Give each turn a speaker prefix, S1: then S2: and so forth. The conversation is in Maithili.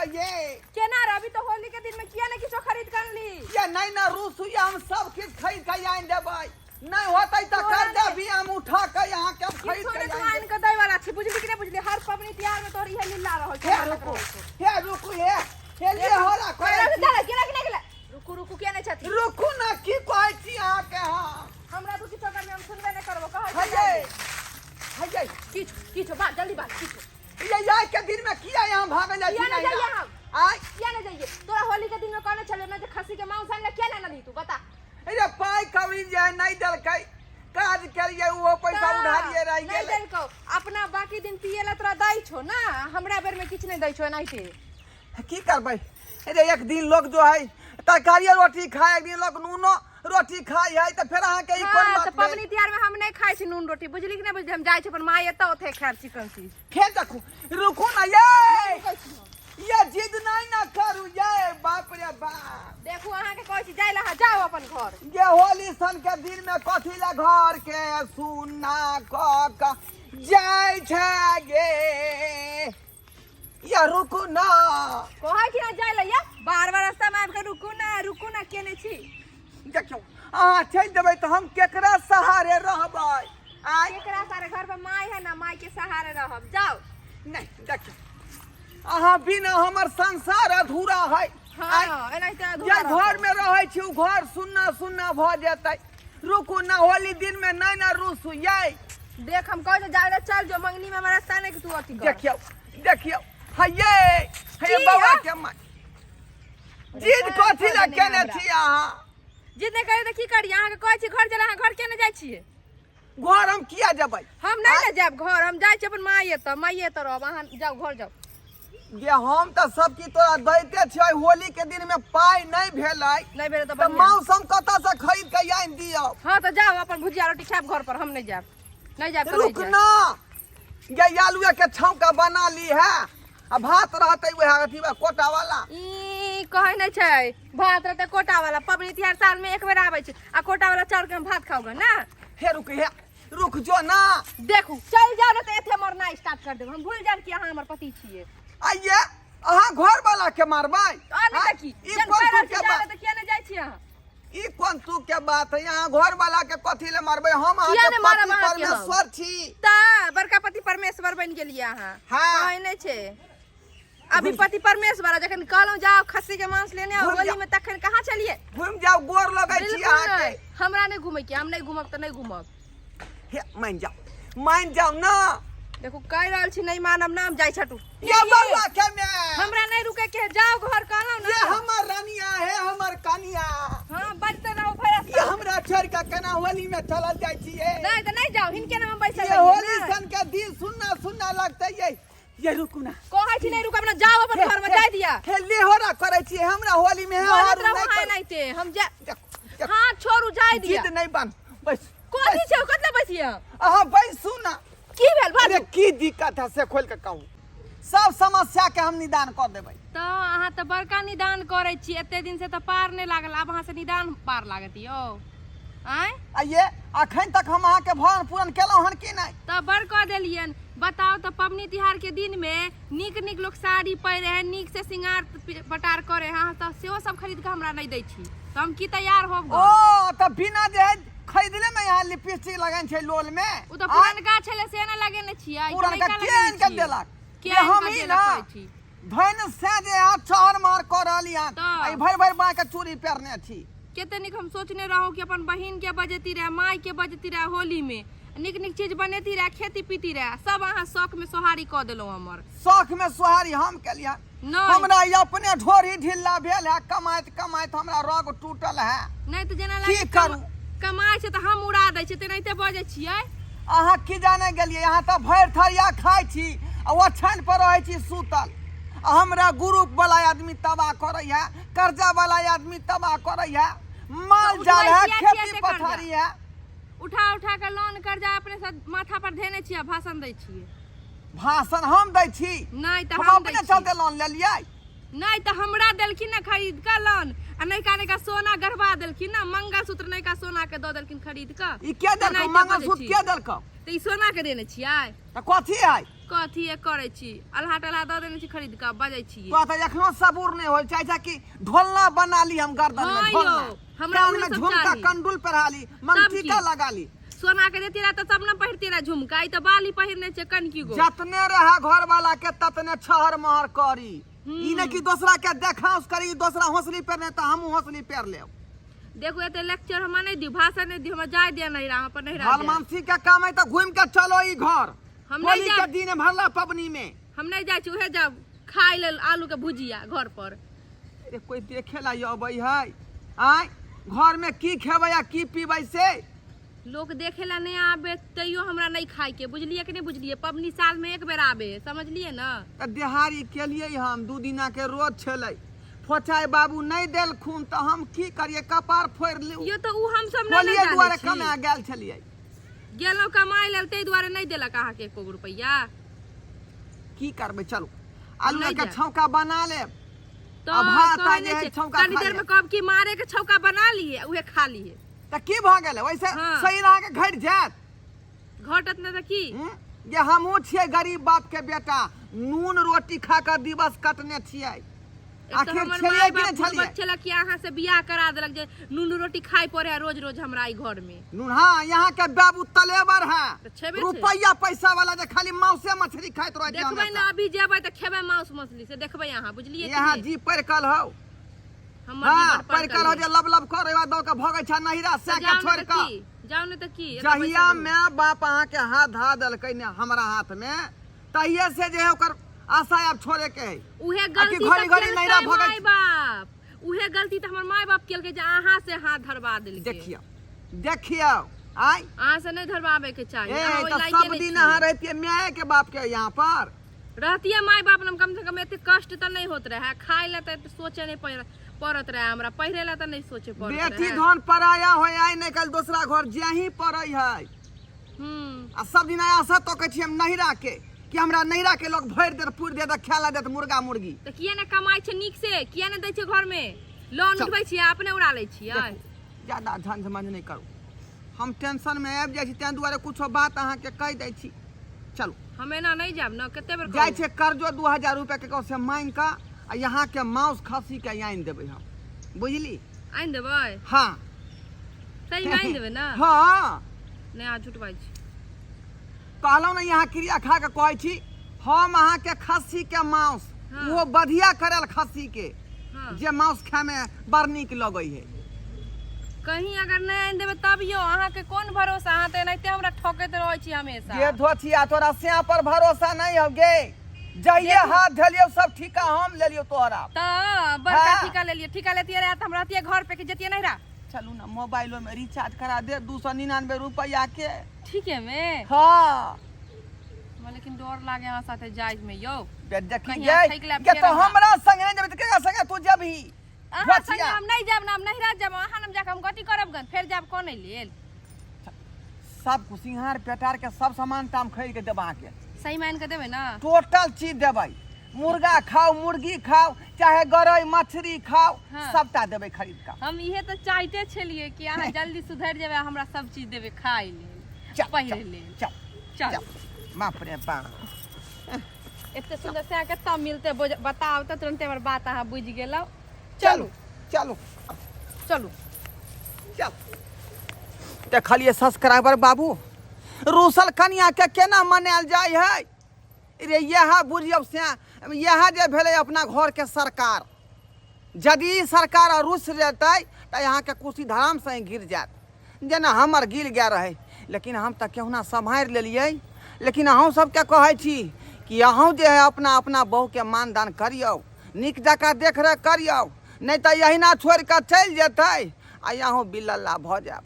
S1: रहबै ये।
S2: केना रहबी? तऽ होली के दिन में किया ने किछो खरीद के अनली?
S1: ये नहीं ना रूसू, ये हम सब किछु खरीद के आनि देबै। नहीं होतै तऽ
S2: तोरा
S1: कर्जा
S2: नहि-
S1: भी हम उठा के यहाँ के हम खरीद
S2: किछो
S1: के
S2: ने तू
S1: आनि
S2: आनि के दै वाला छी, बुझली कि नहि बुझली? हर पबनी तिहार में तोहर इहे लीला रहल छौ,
S1: हे
S2: नाटक
S1: रुकू,
S2: रहल छौ।
S1: हे रुकू, हे हे लिए होला करै
S2: रुकू,
S1: छी।
S2: चल, गेला कि नहि गेला? रुकू रुकू, किया नहि छथिन?
S1: रुकू ना, की कहै छी अहाँके हम?
S2: हमरा तू किछो करबी हम सुनबे नहि करबो, कहै छी।
S1: हयै हयै।
S2: किछु किछु बात, जल्दी बात, किछु।
S1: ये जाय के दिन में किया यहाँ भागल जाइ छी?
S2: किया नहि जाइए हम?
S1: आय।
S2: किया नहि जाइए? तोरा होली के दिन में कहने छलियै ने जे खस्सी के मांस आनि ले, किया नहि आनलही तू बता?
S1: अरे पाइ कौड़ी जे है नहीं देलकै, काज केलियै ओहो पैसा उधारिये रहि
S2: नहि
S1: गेलै।
S2: देलकौ। अपना बाकी दिन पिए ला तोरा दै छौ ना, हमरा बेर में किछु नहि दै छौ एनाहिते।
S1: की करबै अरे, एक दिन लोग जो है तरकारी रोटी खाए, एक दिन लोग नूनो रोटी खाइ है, तऽ फेर अहाँके ई कोन
S2: हाँ,
S1: बात
S2: तऽ
S1: भेल?
S2: पबनी तिहार में हम नहि खाइ छी नून रोटी, बुझली कि नहि बुझली? हम जाइ छी अपन माय एतऽ, ओते खायब चिकन चीज।
S1: फेर देखू, रुकू ना ये।
S2: रुकै छी हम।
S1: ये जिद नहीं ना करू ये, बाप रे बाप।
S2: देखू, अहाँके कहै छी जाइ लए, अहाँ जाउ अपन घर।
S1: ये होली सन के दिन में कथी ला घर के सुना क क जाइ छै गे? या रुकू ना।
S2: कहै छी ना जाइ लए, या बार बार रास्ता में आबि कऽ रुकू ना रुकू ना केने छी।
S1: देखियौ, अहाँ चलि देबै तऽ हम केकरा सहारे रहबै आय?
S2: केकरा सारे? घर पर माय है ना, माय के सहारे रहब, जाउ।
S1: नहीं, देखियौ, अहाँ बिना हमर संसार अधूरा है।
S2: हाँ, एनाहिते अधूरा
S1: जे
S2: रहतौ।
S1: घर में रहै छी ओ घर सुन्ना सुन्ना भऽ जेतै। रुकू ना, होली दिन में नहीं ना रुसू यै।
S2: देख, हम कहै छी जाउ रे, चल जो मंगनी में, हमरा रास्ता नहीं कि तू अथी कर।
S1: देखियौ देखियौ, हये हये।
S2: की
S1: बौआ
S2: है?
S1: के माय, जिद कथी लए केने छी अहाँ?
S2: जिद नहि करी तऽ की करी? अहाँके कहै छी घर चल, अहाँ घर किया नहि जाइ छियै?
S1: घर हम किया जेबै?
S2: हम नहि ने जायब घर, हम जाइ छी अपन माय एतऽ, माय एतऽ रहब, अहाँ जाउ घर जाउ।
S1: जे हम तऽ सब की तोरा दैते छियै, होली के दिन में पाइ नहि भेलै।
S2: नहि भेलै तऽ
S1: तऽ
S2: बढ़िआँ।
S1: मांस हम कतऽ से खरीद के आनि दियौ?
S2: हँ तऽ जाउ, अपन भुजिया रोटी खायब घर पर, हम नहि जायब, नहि जायब तऽ नहि
S1: रुक
S2: जायब।
S1: ना गे, आलुए के छौंका बना ली है आ भात रहतै वएह अथी कोटा वाला।
S2: ई कहै नहि छै भात रहतै कोटा वाला। पबनी तिहार साल में एक बेर आबै छै आ कोटा वाला चाउर के हम भात खाओगे ना?
S1: हे रुक, हे रुक जो ना।
S2: देखू, चल जाओ ना तऽ एथे मरना स्टार्ट कर देब, हम भूल जायब कि अहाँ हमर पति छियै।
S1: आइये अहाँ घर वाला के मारबै?
S2: और नहि तऽ की?
S1: ई
S2: जहन
S1: कोन
S2: कहि रहल
S1: तू
S2: छी
S1: के
S2: जाय
S1: बात
S2: लए तऽ किया नहि जाइ छी अहाँ?
S1: ई कोन तू के बात है? यहाँ घर वाला के कथी ले मारबै हम?
S2: किया
S1: अहाँ
S2: नहि
S1: के
S2: मारब
S1: पति
S2: अहाँके हम?
S1: परमेश्वर छी।
S2: तऽ बड़का पति परमेश्वर बनि गेलियै अहाँ।
S1: हाँ।
S2: कहै नहि छै अभी पति परमेश्वर, आ जखन कहलहुँ जाओ खस्सी के मांस लेने आओ
S1: घुमि
S2: होली
S1: जाओ।
S2: में, तखन कहाँ चलिए?
S1: घुमि जाउ, गोर लगै छी
S2: बिल्कुल
S1: अहाँके।
S2: नहि, हमरा नहि घूमे के, हम नहि घूमब तऽ नहि घूमब।
S1: हे मान जाउ, मान जाउ ना।
S2: देखू, कहि रहल छी नहि मानब ना, हम जाइ छटू।
S1: ये बउआ के में
S2: हमरा नहीं रुके के है, जाओ घर कहलहुँ ना।
S1: ये हमर रानिया है, हमर कनिया।
S2: हाँ, बजते रहो भरि
S1: ये हमरा छोड़ के केना होली में चलल जाइ छियै?
S2: नहीं तऽ नहीं जाओ, हिनके नाम बैसल
S1: ये
S2: रहियै,
S1: होली
S2: नहि।
S1: सन के दिन सुन्ना सुन्ना लगतै। ये रुकू ना।
S2: कहै छी नहीं रुकब ना, जाओ अपन घर में, जाय दिया।
S1: हे लेहोरा करै छियै हमरा होली में?
S2: बोलत
S1: हरू
S2: रहू
S1: नहि
S2: हाँ
S1: करू।
S2: एनाहिते हम जा
S1: देखू, देखू,
S2: हाँ छोड़ू, जाय दिया।
S1: जिद नहीं बन बस।
S2: कथी छै? कतला बैसिया?
S1: अहाँ बैसू ना।
S2: की भेल?
S1: अरे
S2: बाजू।
S1: की दिक्कत है से खोल के कहू, सब समस्या के हम निदान कऽ देबै।
S2: तऽ अहाँ तऽ बड़का निदान करै छी, एते दिन से तऽ पार नहि लागल, आब अहाँ से निदान पार लागत यौ? आँय?
S1: आइये अखन तक हम अहाँके भरण पूरण केलहुँ हन कि नहि?
S2: तऽ बड़ कऽ देलियनि। बताउ तऽ, पबनी तिहार के दिन में नीक नीक लोक साड़ी पहिरे है, नीक से श्रृंगार पटार करे है, अहाँ तऽ सेहो सब खरीद कऽ हमरा नहि दै छी, तऽ हम की तैयार होब?
S1: ओ तऽ बिना जे है खरीदले में यहाँ लिपस्टिक लगन छै लोल में।
S2: ओ तऽ पुरनका छलै से ने लगेने छियै। कि
S1: पुरनका
S2: नइका
S1: के
S2: लगेने
S1: आनि के
S2: छियै?
S1: देलक?
S2: के
S1: ये
S2: आनि
S1: हम
S2: कऽ
S1: ही
S2: देलक
S1: ना
S2: कहै छी।
S1: धन से जे यहाँ चहर मार कऽ रहली हन।
S2: तऽ?
S1: एहि भरि भरि बाँह के चूड़ी पहिरने छी।
S2: कते नीक हम सोचने रहूँ कि अपन बहिन के बजेती रहे, माय के बजेती रहे, होली में नीक नीक चीज बनेती रहे, खेती पीती रहे, सब अहाँ शौक में सोहारी कऽ देलहुँ हमर।
S1: शौख में सोहारी हम केलियै?
S2: नहि।
S1: हमरा ई अपने ढोरी ढिल्ला भेल है, कमाइत कमाइत हमरा रग टूटल है।
S2: नहि तऽ जेना
S1: की
S2: लागै
S1: करू?
S2: कमाइ छै तऽ हम उड़ा दै छियै, तेनाहिते बजै छियै।
S1: अहाँ की जाने गेलियै, अहाँ तऽ भरि थरिया खाइ छी आ ओछानि पर रहै छी सुतल, आ हमरा ग्रुप वाला आदमी तबाह करै है, कर्जा वाला आदमी तबाह करै है, माल
S2: तऽ
S1: जाल
S2: उठबै
S1: है,
S2: किया छियै
S1: खेती
S2: एते कर्जा?
S1: पथारी है।
S2: उठा उठा कऽ लोन कर्जा अपने से माथा पर धेने छियै आ भाषण दै छियै।
S1: भाषण हम दै छी?
S2: नहि तऽ
S1: हम
S2: हम दै
S1: अपने
S2: छी।
S1: चलते लोन लेलियै?
S2: नहि तऽ हमरा देलखिन ने खरीद कऽ लोन, आ नैका नैका सोना गढ़वा देलखिन ने, मंगलसूत्र नैका सोना के दऽ देलखिन खरीद कऽ।
S1: ई के देलकौ?
S2: तेनाहिते
S1: मंगलसूत्र
S2: बजै छी।
S1: के देलकौ?
S2: तऽ ई सोना के देने छियै?
S1: तऽ कथी है?
S2: कथी ये करै छी अल्हा टल्हा दऽ देने छी खरीद कऽ बजै छी
S1: तोरा तऽ एखनो सबूर नहि होल चाहे छै कि ढोलना बना ली हम गर्दन में
S2: हाँ यौ,
S1: ढोलना
S2: हमरा
S1: कान
S2: उहे
S1: में
S2: सब
S1: झुमका
S2: चाही।
S1: कंडुल पहिरा ली मंगटीका
S2: की?
S1: लगा ली
S2: सोना के देती रहे तऽ तब ने पहिरती रहे झुमका ई तऽ बाली पहिरने छै कनकी गो
S1: जतने रहे घर वाला के ततने छहर महर करी ई नहि कि दोसरा के देखाउस करी दोसरा हौसली पहिरने तऽ हमहूँ हौसली पहिर लेब
S2: देखू एते लेक्चर हमरा नहि दियौ भाषण नहि दियौ हमरा जाय दिअ नहीं रहा पर नहीं रहा
S1: भलमानसी के काम है तऽ घूम के चलो ई घर
S2: हम नहीं
S1: होली के
S2: जायब।
S1: दिन भरला पबनी में
S2: हम नहीं जाइ छी उहे जाब खाय लेल आलू के भुजिया घर पर
S1: अरे कोई देखे ला अबै है आय घर में की खेबै आ की पीबै से
S2: लोक देखे ला नहीं आबे तैयो हमरा नहीं खाय के बुझलिए कि नहीं बुझलिए पबनी साल में एक बेर आबे समझलिए ना
S1: तऽ देहारी केलियै हम दू दिना के रोज छलै फोचाइ बाबू नहि देलखुन तऽ हम की करियै कपार फोड़ि लिउ
S2: यो तो उ हम सब नहीं
S1: होलिये
S2: ने
S1: दुआरे
S2: जानै छी
S1: कमा गेल छलियै
S2: गेलहुँ कमाइ लेल ताहि दुआरे नहि देलक अहाँके एको गो रुपैआ
S1: की करबै चलू आलू
S2: नहि
S1: के
S2: जायब।
S1: छौंका बना लेब
S2: तऽ
S1: आ भात
S2: कहै
S1: आ जे
S2: नहि
S1: है
S2: छै,
S1: छौंका
S2: कनी
S1: खा
S2: देर में
S1: लेब।
S2: कहब कि मारे के छौका बना लिए उहे खा लिए
S1: तऽ की भऽ गेलै ओहिसे
S2: हाँ।
S1: शरीर अहाँके घटि जायत
S2: घटत नहि तऽ की
S1: हूँ? जे हमहूँ छियै गरीब बाप के बेटा नून रोटी खा कऽ दिवस कटने छियै
S2: एक तऽ
S1: आखिर
S2: हमर
S1: छलियै
S2: माय
S1: कि नहि
S2: बाप
S1: छलियै
S2: बुड़बक छलक कि अहाँ से बियाह करा देलक जे नून रोटी खाय पड़े है रोज रोज हमरा ई घर में
S1: नून हाँ यहाँ के बाबू तलेबर है
S2: तऽ छेबे छै।
S1: रुपैया पैसा वाला जे खाली मांसे मछली खाइत रहै छै
S2: देखबै ने
S1: हमेशा।
S2: अभी जेबै तऽ खेबै मांस मछली से देखबै अहाँ बुझलियै कि
S1: यहाँ
S2: नहि?
S1: जी परकल हौ
S2: हमर
S1: हाँ
S2: जीवन
S1: परकल
S2: परकल
S1: हौ
S2: है।
S1: जे लब लब करे बाद दऽ के भगै छै नहिरा
S2: तऽ
S1: से के
S2: जाउ ने
S1: छोड़
S2: तऽ
S1: कऽ
S2: की जाउ ने तऽ की एतऽ
S1: जहिया
S2: बैसल रहू।
S1: माय बाप अहाँ के हाथ धा देलकै ने हमरा हाथ में तहिये से जे है ओकर आशा आब छोड़े के है
S2: उहे
S1: आ कि
S2: गलती
S1: घड़ी
S2: तऽ
S1: घड़ी नैरा
S2: केलकै
S1: भगै
S2: माय बाप उहे गलती तऽ हमर माय बाप केलकै जे अहाँ से हाथ धरवा देलकै
S1: देखियौ देखियौ आय
S2: अहाँ से नहि धरवावे के चाही
S1: ए
S2: अहाँ ओहि
S1: तऽ
S2: लायके
S1: सब
S2: नहि
S1: दिन
S2: छियै।
S1: अहाँ रहितियै माय के बाप के यहाँ पर
S2: रहतियै माय बाप ने कम से कम एते कष्ट तऽ नहि होत रहे खाय लए तऽ एते सोचे नहि पड़त रहे हमरा पहिरे लए तऽ नहि सोचे पड़त
S1: बेटी
S2: रहे
S1: धन पराया हो आइ नहि कल दोसरा घर जाही पड़ै है आ सब दिन आशा तकै छी हम नहिरा के कि हमरा नहिरा के लोग भरि देत पूरि देत खाय ला देत मुर्गा मुर्गी
S2: तऽ किया ने कमाइ छै नीक से किया ने दै छै घर में लोन
S1: चल।
S2: उठबै छियै अपने उड़ा लै छियै
S1: ज्यादा झंझ मंझ नहि करू हम टेंशन में आबि जाइ छी ताहि दुआरे कुछो बात अहाँके कहि दै छी चलू
S2: हम एना नहि जायब ने कते बेर
S1: जाइ
S2: कहू?
S1: छै कर्जो 2000 रुपया ककरो से मांगि कऽ आ यहाँके मांस खस्सी के आनि देबै हम बुझली
S2: आनि देबै
S1: हाँ
S2: सही में आनि देबै ने
S1: हाँ
S2: नहि अहाँ झूठ बाजै छी
S1: कहलहुँ ने यहाँ क्रिया खा कऽ कहै छी हम अहाँके खस्सी के मांस
S2: हाँ।
S1: ओहो बढ़िया करल खस्सी के
S2: हाँ
S1: जे मांस खाय में बड़ नीक लगै है
S2: कहीं अगर नहि आनि देबै तब यौ अहाँके कोन भरोसा अहाँ तऽ एनाहिते हमरा ठकैत रहै छी हमेशा
S1: ये धोथिया तोरा स्या पर भरोसा नहीं हो गे जहिये हाथ धलियो सब ठीका हम लेलियो तोहरा
S2: तऽ बड़का
S1: हाँ।
S2: ठीका लेलियै ठीका लेतियै रहए तऽ हम रहतियै घर पे कि जतियै नहीं रहा
S1: चलू ना मोबाइलो में रिचार्ज करा दे 299 रुपया के
S2: ठीके में
S1: हाँ
S2: हमरा लेकिन डर लागे अहाँ साथे जाय में यौ
S1: बे देखी
S2: कहीं
S1: गे
S2: ठकि लेब
S1: गे
S2: फेर
S1: तो
S2: हमरा।
S1: हमरा संगे नहीं जेबही तऽ केकरा संगे तू जेबही
S2: अहाँ संगे
S1: धोथिया।
S2: हम नहीं जायब ना हम नहिरा जायब अहाँ हम जाके हम कथी करब गन फेर जायब कोन लेल
S1: सब कुछ सिंहार पेटार के सब सामान ताम खरीद के देब अहाँके
S2: सही मान के देबै ना
S1: टोटल चीज देबै मुर्गा खाओ मुर्गी खाओ चाहे गरई मछली खाओ
S2: हाँ।
S1: सबटा देबै खरीद कऽ
S2: हम इहे तऽ चाहते छलियै कि अहाँ जल्दी सुधरि जेबै आ हमरा सब चीज देबै खाय लेल
S1: चल
S2: पहिरे
S1: चल,
S2: लेल
S1: चल
S2: चल
S1: चल बाप रे बाप
S2: एते सुंदर से अहाँके कतऽ मिलतै बताउ तऽ तुरन्ते हमर बात अहाँ बुझि गेलहुँ
S1: चलू चलू
S2: चलू
S1: चल देखलिए सब्सक्राइबर बाबू रूसल कनिया के केना मनायल जाइ है रे इएह बुझियौ से इएह जे भेलै अपना घरके सरकार यदि ई सरकार रुसि जेतै तऽ अहाँके कुर्सी धरामसँ ही गिर जायत जेना हमर गिर गेल रहै लेकिन हम तऽ केहुना सम्हारि लेलियै लेकिन अहूँ सबके कहै छी कि अहूँ जे है अपना अपना बहुके मानदान करियौ नीक जकाँ देखरेख करियौ नहि तऽ एहिना छोड़ि कऽ चलि जेतै आ अहूँ बिलल्ला भऽ जायब।